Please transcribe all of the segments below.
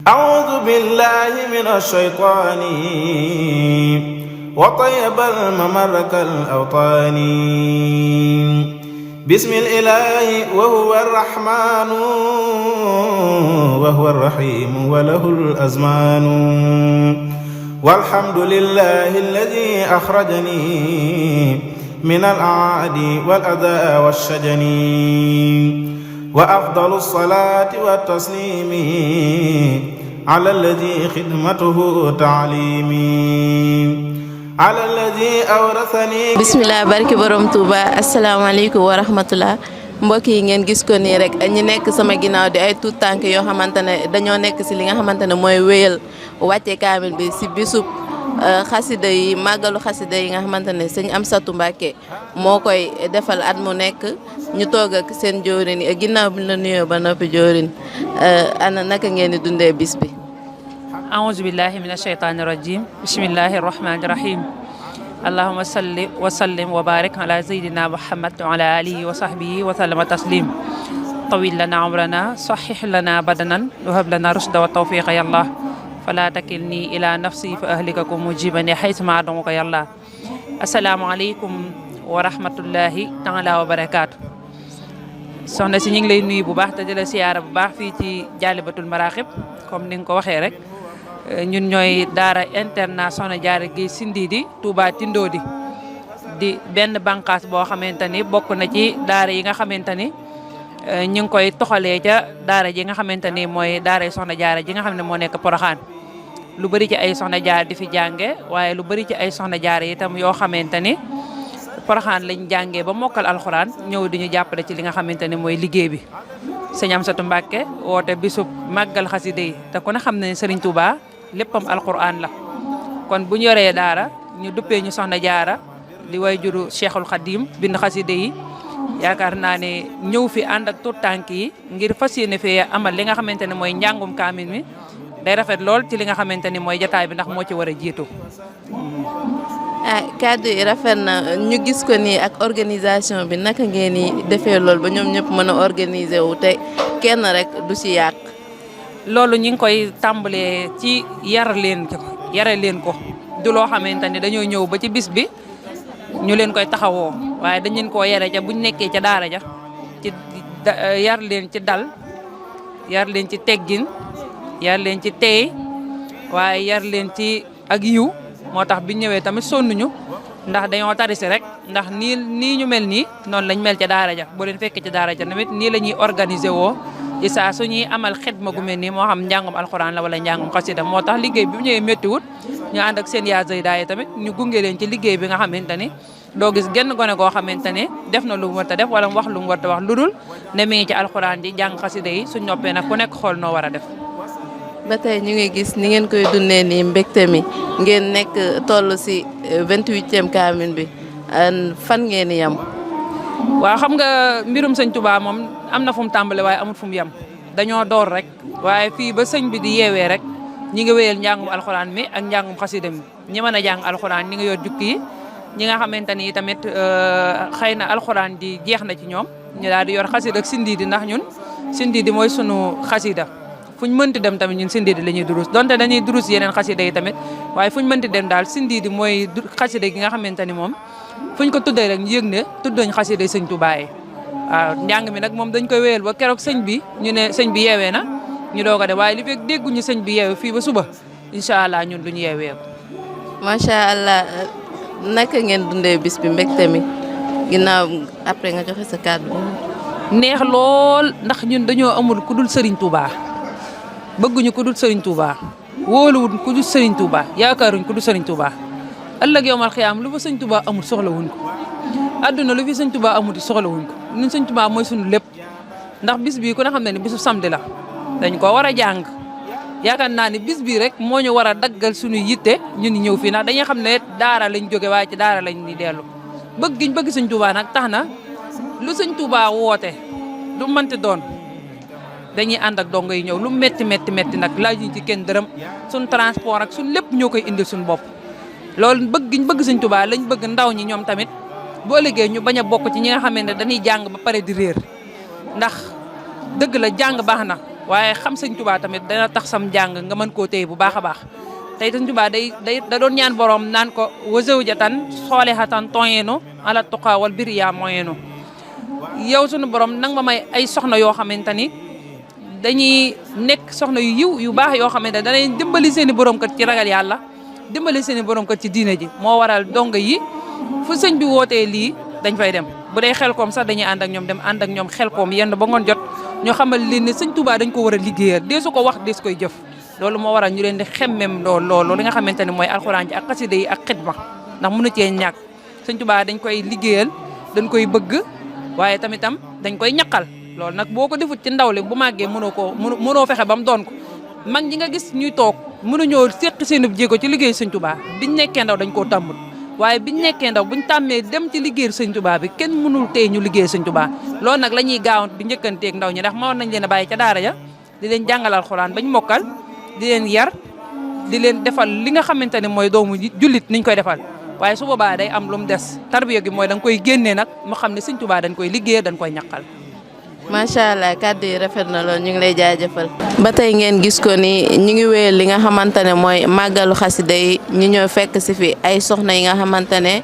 أعوذ بالله من الشيطان وطيب الممر كالأوطان بسم الإله وهو الرحمن وهو الرحيم وله الأزمان والحمد لله الذي أخرجني من الأعادي والأذى والشجن وأفضل الصلاة والتسليم على الذي خدمته تعليمي على الذي أورثني. bismillah barki borom Touba asalaamaaleykum wa rahmatullah mbokk yi ngeen gis ko nii rek ñi nekk sama ginnaaw di ay tuut tànk yoo xamante ne dañoo nekk si li nga xamante ne mooy wéyal wàcce kaamil bi si bisub xasida yi màggalu xasida yi nga xamante ne sëñ Amsatou Mbacké moo koy defal at mu nekk ñu toog ak seen joorin yi ginnaaw bi la nuyoo ba noppi joorin ana naka ngeen di dundee bis bi. أعوذ بالله من الشيطان الرجيم بسم الله الرحمن الرحيم اللهم صل وسلم وبارك على سيدنا محمد وعلى آله وصحبه وسلم تسليم طويل لنا عمرنا صحح لنا بدنا وهب لنا رشد والتوفيق يا الله فلا تكلني إلى نفسي فأهلككم مجيبني حيث ما أدعوك يا الله السلام عليكم ورحمة الله تعالى وبركاته soxna si ñu ngi lay nuyu bu baax te di la siyaara bu baax fii ci Jaalibatul Maraaxib comme ni nga ko waxee rek ñun ñooy daara internat Soxna Jaara Géej Sindiidi Touba Tindoodi di benn bànqaas boo xamante ni bokk na ci daara yi nga xamante ni ñu ngi koy toxalee ca daara ji nga xamante ni mooy daara Soxna Jaara ji nga xam ne moo nekk Poroxaan lu bëri ci ay Soxna Jaara di fi jànge waaye lu bëri ci ay Soxna Jaara itam yoo xamante ni Poroxaan lañ jàngee ba mokkal alxuraan ñëw di ñu jàppale ci li nga xamante ni mooy liggéey bi sëñ Amsatou Mbacké woote bisub màggal xasida yi te ku ne xam ne Serigne Touba léppam alxuraan la kon bu ñu yoree daara ñu duppee ñu Soxna Jaara di way juru Cheikhul Khadim bind xasida yi yaakaar naa ne ñëw fi ànd ak tuut tànk yi ngir fas yéene fee amal li nga xamante ne mooy njàngum kaamil mi day rafet lool ci li nga xamante ni mooy jataay bi ndax moo ci war a jiitu. kàddu yi rafet na ñu gis ko nii ak organisation bi naka ngeen di defee loolu ba ñoom ñëpp mën a organiser wu te kenn rek du ci yàq. loolu ñu ngi koy tàmbalee ci yare leen ko du loo xamante ni dañoo ñëw ba ci bis bi ñu leen koy taxawoo waaye dañ leen koo yare ca buñ nekkee ca daara ja ci yar leen ci dal yar leen ci teggin yar leen ci teey waaye yar leen ci ak yiw moo tax bi ñëwee tamit sonnuñu ndax dañoo tarisi rek ndax nii ñu mel nii noonu lañ mel ca daara ja boo leen fekkee ca daara ja tamit nii la ñuy organiser woo ci saa suñuy amal xidma gu mel nii moo xam njàngum alxuraan la wala njàngum xasida moo tax liggéey bi bu ñëwee méttiwut ñu ànd ak seen yaa zayda yi tamit ñu gunge leen ci liggéey bi nga xamante ni doo gis genn gone goo xamante ni def na lu mu war a def wala mu wax lu mu war a wax lu dul ne mi ngi ci alxuraan ji jàng xasida yi suñ noppee nag ku nekk xool noo war a def. ba tey ñu ngi gis ni ngeen koy dundee nii mbégte mi ngeen nekk toll ci 28e kaamil bi fan ngeen yam. waaw xam nga mbirum sëñ Touba moom am na fu mu tàmbale waaye amul fu mu yem dañoo door rek waaye fii ba sëñ bi di yeewee rek ñi nga wéyal njàngum alxuraan mi ak njàngum xasida mi ñi mën a jàng alxuraan ñi nga yor jukki yi ñi nga xamante ni tamit xëy na alxuraan di jeex na ci ñoom ñu daal di yor xasida ak sindiidi ndax ñun sindiidi mooy sunu xasida fuñ mënti dem tamit ñun sindiidi la ñuy durus donte dañuy durus yeneen xasida yi tamit waaye fuñ mënti dem daal sindiidi mooy xasida gi nga xamante ni moom fuñ ko tuddee rek ñu yëg ne tuddañ xasida sëñ Touba yi waaw njàng mi nag moom dañ koy wéyal ba keroog sëñ bi ñu ne sëñ bi yeewee na ñu doog a def waaye li fekk dégguñu sëñ bi yeewee fii ba suba incha allah ñun duñu yeewee ko. macha allah naka ngeen dundee bis bi mbégte mi ginnaaw après nga joxe sa kàddu. neex lool ndax ñun dañoo amul ku dul Serigne Touba bëgguñu ku dul Serigne Touba wóoluwuñ ku dul Serigne Touba yaakaaruñ ku dul Serigne Touba. ëllëg yowmal xiyaam lu fa sëñ Touba amul soxla wuñ ko adduna lu fi sëñ Touba amul soxla wuñ ko ñun sëñ Touba mooy suñu lépp ndax bis bii ku ne xam ne ni bisu samedi la dañ ko war a jàng yaakaar naa ni bis bii rek moo ñu war a daggal suñu yitte ñun ñëw fii ndax dañuy xam ne daara lañ jóge waaye ci daara lañ ni dellu bëgg giñ bëgg sëñ Touba nag tax na lu sëñ Touba woote lu mënti doon dañuy ànd ak dongo yi ñëw lu metti nag laajuñ ci kenn dërëm suñ transport ak suñ lépp ñoo koy indil suñu bopp loolu bëgg giñ bëgg sëñ Touba lañ bëgg ndaw ñi ñoom tamit boo liggéey ñu bañ a bokk ci ñi nga xamante ne dañuy jàng ba pare di réer ndax dëgg la jàng baax na waaye xam sëñ Tuubaa tamit dana tax sam jàng nga mën koo téye bu baax a baax tey sëñ Tuubaa da doon ñaan borom naan ko wa zawjatan solihatan toyenu ala tuqa wal birri yaa moyenu yow sunu borom nang ma may ay soxna yoo xamante ni dañuy nekk soxna yu yiw yu baax yoo xamante ne danañ dimbali seen i borom kër ci ragal yàlla dimbali seen i borom kër ci diine ji moo waral dong yi fu sëñ bi wootee lii dañ fay dem bu dee xel koom sax dañuy ànd ak ñoom dem ànd ak ñoom xel koom yenn ba ngoon jot ñu xamal leen ne sëñ Touba dañ ko war a liggéeyal dee su ko wax dee su koy jëf loolu moo waral ñu leen di xemmem loolu li nga xamante ne mooy alxuraan ji ak xasida yi ak xidma ndax mënu cee ñàkk sëñ Touba dañ koy liggéeyal dañ koy bëgg waaye tamitam dañ koy ñaqal loolu nag boo ko defut ci ndaw li bu màggee mënoo fexe ba mu doon ko mag ñi nga gis ñuy toog mënuñoo seq seenub jéego ci liggéey sëñ Touba biñ nekkee ndaw dañ koo tàmmul waaye biñ nekkee ndaw buñ tàmmee dem ci liggéey sëñ Touba bi kenn mënul tey ñu liggéey sëñ Touba loolu nag la ñuy gaawant di njëkkanteeg ndaw ñi ndax mënoon nañ leen a bàyyi ca daara ja di leen jàngal alxuraan bañ mokkal di leen yar di leen defal li nga xamante ne mooy doomu jullit niñ koy defal waaye su boobaa day am lu mu des tarbiya gi mooy da nga koy génnee nag mu xam ne sëñ Touba dañ koy liggéeyal dañ koy ñaqal. macha allah kàddu yi rafet na lool ñu ngi lay jaajëfal. ba tey ngeen gis ko ni ñu ngi wéyal li nga xamante ne mooy màggalu xasida yi ñu ñëw fekk si fi ay soxna yi nga xamante ne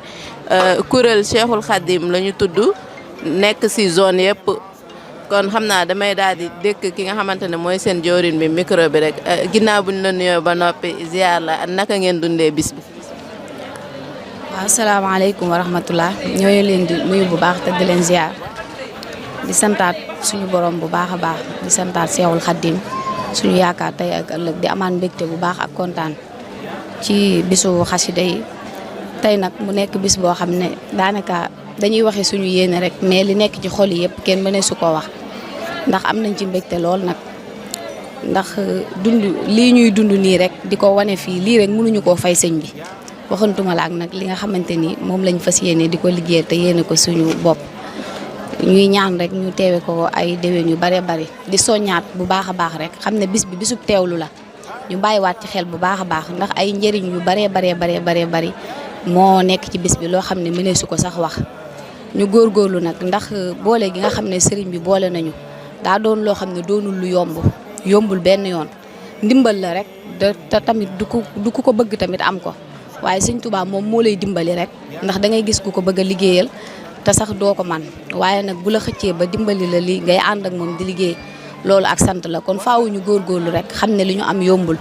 kuréel Cheikhul Khadim la ñu tudd nekk si zone yëpp kon xam naa damay daal di dëkk ki nga xamante ne mooy seen joorin bi micro bi rek ginnaaw buñ la nuyoo ba noppi ziar la naka ngeen dundee bis bi. waaw asalaamaaleykum wa rahmatulah ñooy leen di nuyu bu baax te di leen ziar di santaat suñu borom bu baax a baax di santaat Seexul Xaddim suñu yaakaar tey ak ëllëg di amaan mbégte bu baax ak kontaan ci bisu xasida yi tey nag mu nekk bis boo xam ne daanaka dañuy waxe suñu yéene rek mais li nekk ci xol yi yëpp kenn mëne su ko wax ndax am nañ ci mbégte lool nag ndax dund lii ñuy dund nii rek di ko wane fii lii rek mënuñu koo fay sëñ bi waxantuma la ak nag li nga xamante ni moom lañ fas yéene di ko liggéey te yéene ko suñu bopp ñuy ñaan rek ñu teewe ko ay déwén yu bare bari di soññaat bu baax a baax rek xam ne bis bi bisub teewlu la ñu bàyyiwaat ci xel bu baax a baax ndax ay njëriñ yu baree bari moo nekk ci bis bi loo xam ne mënee su ko sax wax ñu góorgóorlu nag ndax boole gi nga xam ne sëriñ bi boole nañu daa doon loo xam ne doonul lu yombul benn yoon ndimbal la rek te tamit du ko bëgg tamit am ko waaye sëñ Touba moom moo lay dimbali rek ndax da ngay gis ku ko bëgg a liggéeyal te sax doo ko man waaye nag bu la xëccee ba dimbali la li ngay ànd ak moom di liggéey loolu ak sant la kon faaw ñu góorgóorlu rek xam ne li ñu am yombul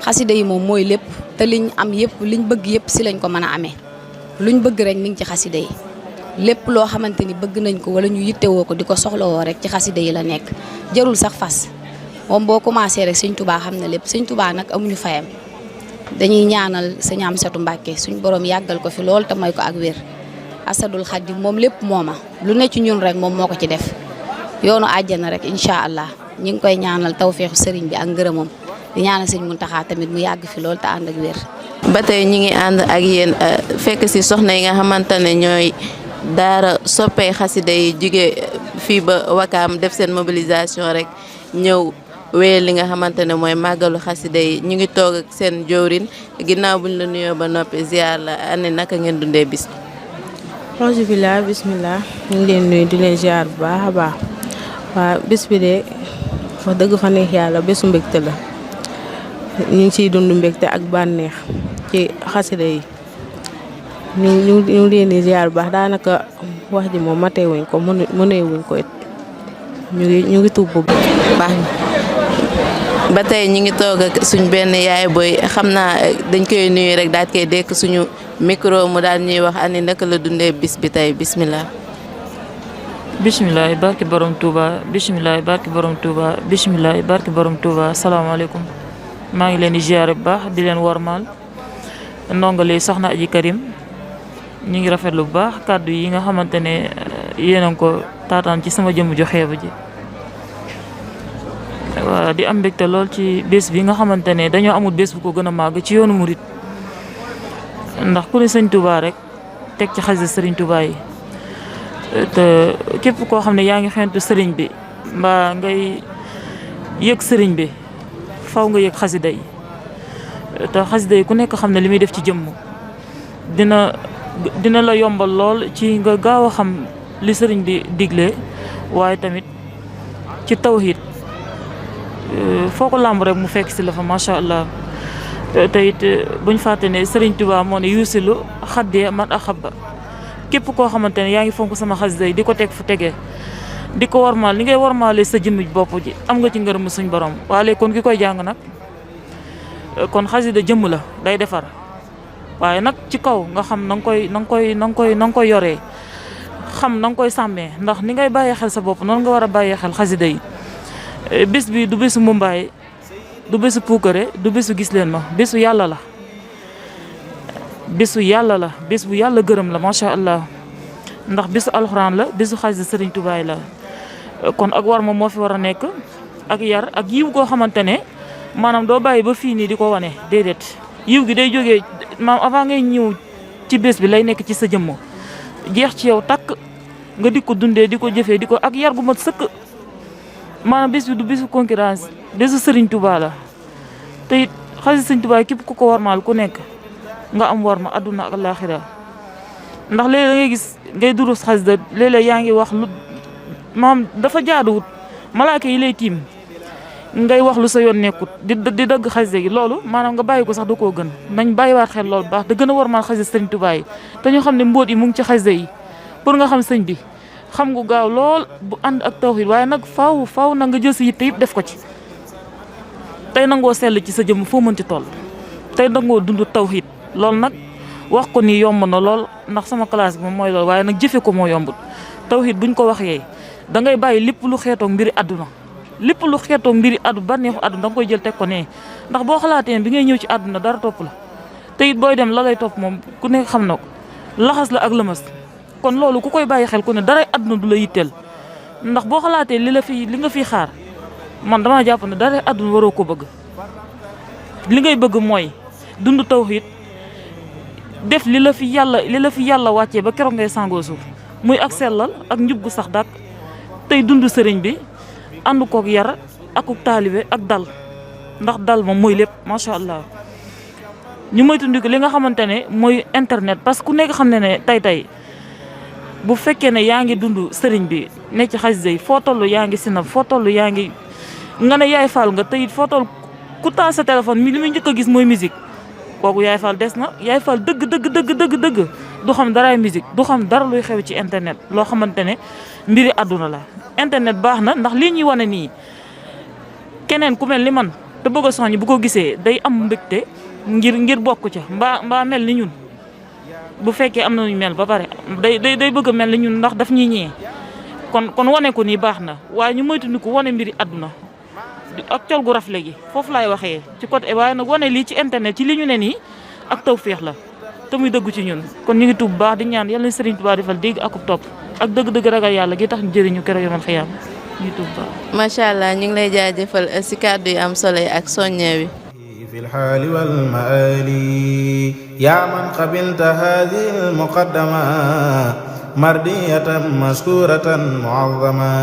xasida yi moom mooy lépp te liñ am yëpp liñ bëgg yëpp si lañ ko mën a amee luñ bëgg rek mi ngi ci xasida yi lépp loo xamante ni bëgg nañ ko wala ñu yittewoo ko di ko soxlawoo rek ci xasida yi la nekk jarul sax fas moom boo commencé rek sëñ Touba xam na lépp sëñ Touba nag amuñu fayam dañuy ñaanal sëñ Amsatu Mbàkke suñ borom yàggal ko fi lool te may ko ak wér Asadul Xaadim moom lépp mooma lu ne ci ñun rek moom moo ko ci def yoonu àjjana rek incha allah ñu ngi koy ñaanal tawfeexu sëriñ bi ak ngërëmam di ñaanal sëñ Muntaxa tamit mu yàgg fi lool te ànd ak wér. ba tey ñu ngi ànd ak yéen fekk si soxna yi nga xamante ne ñooy daara soppee xasida yi jóge fii ba Wakaam def seen mobilisation rek ñëw wéyal li nga xamante ne mooy màggalu xasida yi ñu ngi toog ak seen jawrin ginnaaw buñ la nuyoo ba noppi ziar la ane naka ngeen dundee bis bi. auzu billah bismillah ñu ngi leen nuyu di leen ziar bu baax a baax waaw bis bi de wax dëgg fa neex yàlla bésu mbégte la ñu ngi ciy dund mbégte ak bànneex ci xasida yi ñu ngi leen di ziar bu baax daanaka wax ji moom matee wuñ ko mënee wuñ ko it ñu ngi tuub bu baax ba tey ñu ngi toog ak suñ benn yaay booy xam naa dañ koy nuyu rek daal koy dekk suñu micro mu daal ñuy wax ani naka la dundee bis bi tey bismillah. bisimilah barki borom Touba bisimilah barki borom Touba bisimilah barki borom Touba salaamaaleykum maa ngi leen di ziare bu baax di leen wormaal ndongole soxna Aji Karim ñu ngi rafetlu bu baax kàddu yi nga xamante ne yéen a ngi ko taataan ci sama jëmm ju xeebu ji. waaw di am mbégte lool ci bés bi nga xamante ne dañoo amul bés bu ko gën a màgg ci yoonu murit ndax ku ne sëñ Touba rek teg ci xasida sëriñ Touba yi. te képp koo xam ne yaa ngi xentu sëriñ bi mbaa ngay yëg sëriñ bi faw nga yëg xasida yi te xasida yi ku nekk xam ne li muy def ci jëmm dina la yombal lool ci nga gaaw a xam li sëriñ bi digle waaye tamit ci tawhid foo ko làmb rek mu fekk si la fa macha allah te it buñ fàtte ne Serigne Touba moo ne yuusilu xaddee man axabba képp koo xamante ne yaa ngi fonk sama xasida yi di ko teg fu tegee di ko warmaal li ngay warmaalee sa jëmmi bopp ji am nga ci ngërëmu suñ borom waaye kon ki koy jàng nag kon xasida jëmm la day defar waaye nag ci kaw nga xam na nga koy yoree xam na nga koy sàmmee ndax ni ngay bàyyee xel sa bopp noonu nga war a bàyyee xel xasida yi bés bi du bésu mumbaay du bésu puukare du bésu gis leen ma bésu yàlla la bésu yàlla la bés bu yàlla gërëm la macha allah ndax bésu alxuraan la bésu xasida Serigne Touba la kon ak war ma moo fi war a nekk ak yar ak yiw goo xamante ne maanaam doo bàyyi ba fii nii di ko wane déedéet yiw gi day jógee maam avant ngay ñëw ci bés bi lay nekk ci sa jëmm jeex ci yow takk nga di ko dundee di ko jëfee di ko ak yar gu mat sëkk maanaam bés bi du bésu concurrence bésu Serigne Touba la te it xasida Serigne Touba képp ku ko warmaal ku nekk nga am war ma àdduna ak alaaxira ndax léeg-léeg da ngay gis ngay durus xasida léeg-léeg yaa ngi wax lu maam dafa jaaduwut malaaka yi lay tiim ngay wax lu sa yoon nekkut di dagg xasida gi loolu maanaam nga bàyyi ko sax da koo gën nañ bàyyiwaat xel loolu baax da gën a warmaal xasida Serigne Touba yi te ñu xam ne mbóot yi mu ngi ci xasida yi pour nga xam sëñ bi xam nga gaaw lool bu ànd ak tawxiid waaye nag faaw na nga jël sa yitte yëpp def ko ci tey nangoo sell ci sa jëmm foo mënti toll tey nangoo dund tawxiid loolu nag wax ko nii yomb na lool ndax sama classe bi moom mooy loolu waaye nag jëfe ko moo yombut tawxiid buñ ko waxee da ngay bàyyi lépp lu xeetoog mbiri àdduna lépp lu xeetoog mbiri àdduna bànneexu àdduna da nga koy jël teg ko nee ndax boo xalaatee bi ngay ñëw ci àdduna dara topp la te it booy dem la lay topp moom ku nekk xam na ko laxas la ak lëmas kon loolu ku koy bàyyi xel ku ne dara àdduna du la yitteel ndax boo xalaatee li nga fiy xaar man damaa jàpp ne dara àdduna waroo ko bëgg li ngay bëgg mooy dund tawxiid def li la fi yàlla wàccee ba keroog ngay sangoo suuf muy ak sellal ak njub gu sax dàkk tey dund sëriñ bi ànd kook yar akuk taalibe ak dal ndax dal moom mooy lépp macha allah ñu moytandiku li nga xamante ne mooy internet parce que ku nekk xam ne ne tey bu fekkee ne yaa ngi dund sëriñ bi ne ci xasida yi foo toll yaa ngi sinab foo toll yaa ngi nga ne yaay faal nga teyit foo toll ku taal sa téléphone mi li muy njëkk a gis mooy musique kooku yaay faal des na yaay faal dëgg du xam daraay musique du xam dara luy xew ci internet loo xamante ne mbiri àdduna la internet baax na ndax lii ñuy wane nii keneen ku mel ni man te bëgg a soññ bu ko gisee day am mbégte ngir bokk ca mbaa mel ni ñun bu fekkee am na ñu mel ba pare day bëgg a mel ni ñun ndax daf ñuy ñee kon wane ko nii baax na waaye ñu moytandiku wane mbiri àdduna ak col gu rafle gi foofu laay waxee ci côté waaye nag wane lii ci internet ci li ñu ne nii ak tawféex la te muy dëggu ci ñun kon ñu ngi tuub baax di ñaan yàlla na Serigne Touba defal dégg akub topp ak dëgg-dëgg ragal yàlla gi tax ñu jëriñu keroog yomal xiyaam ñu ngi tuub baax. macha allah ñu ngi lay jaajëfal si kàddu yi am solo yi ak soññee wi. في الحال والمآل يا من قبلت هذه المقدمة مردية مشكورة معظما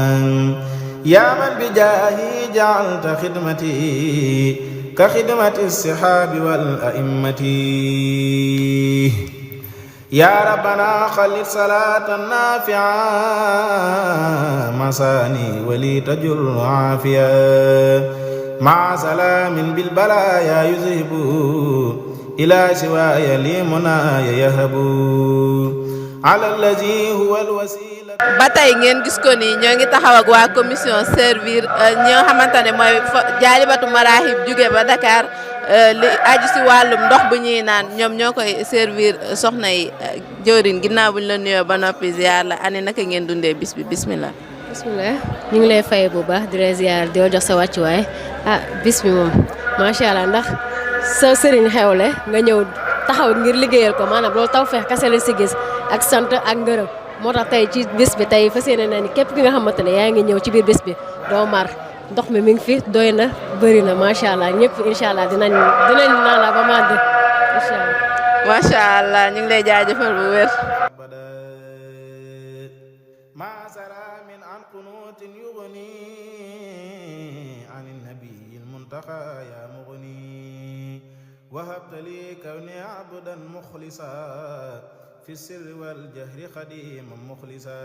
يا من بجاهي جعلت خدمتي كخدمة السحاب والأئمة يا ربنا خلد صلاة نافعة مساني ولي تجر عافية مع سلام بالبلايا يذهب إلى سواي لي منايا يهب على الذي هو الوسيلة. ba tey ngeen gis ko nii ñoo ngi taxaw ak waa commission servir ñoo xamante ne mooy jaalibatu marahib jóge ba Dakar li aju si wàllum ndox bu ñuy naan ñoom ñoo koy servir soxna yi jëwriñ ginnaaw buñ la nuyoo ba noppi ziar la ani naka ngeen dundee bis bi bismillah. bismillah ñu ngi lay fay bu baax di la ziar di la jox sa wàccuwaay bis bi moom macha allah ndax sa sëriñ xewle nga ñëw taxaw ngir liggéeyal ko maanaam loolu tawfeex kese la si gis ak sant ak ngërëm moo tax tey ci bis bi tey fas yéene na ni képp ki nga xamante ne yaa ngi ñëw ci biir bis bi doo mar ndox mi ngi fi doy na bëri na macha allah ñëpp incha allah dinañ naan la ba màgg incha allah. macha allah ñu ngi lay jaajëfal bu wér. وهبت لي كوني عبدا مخلصا في السر والجهر خديما مخلصا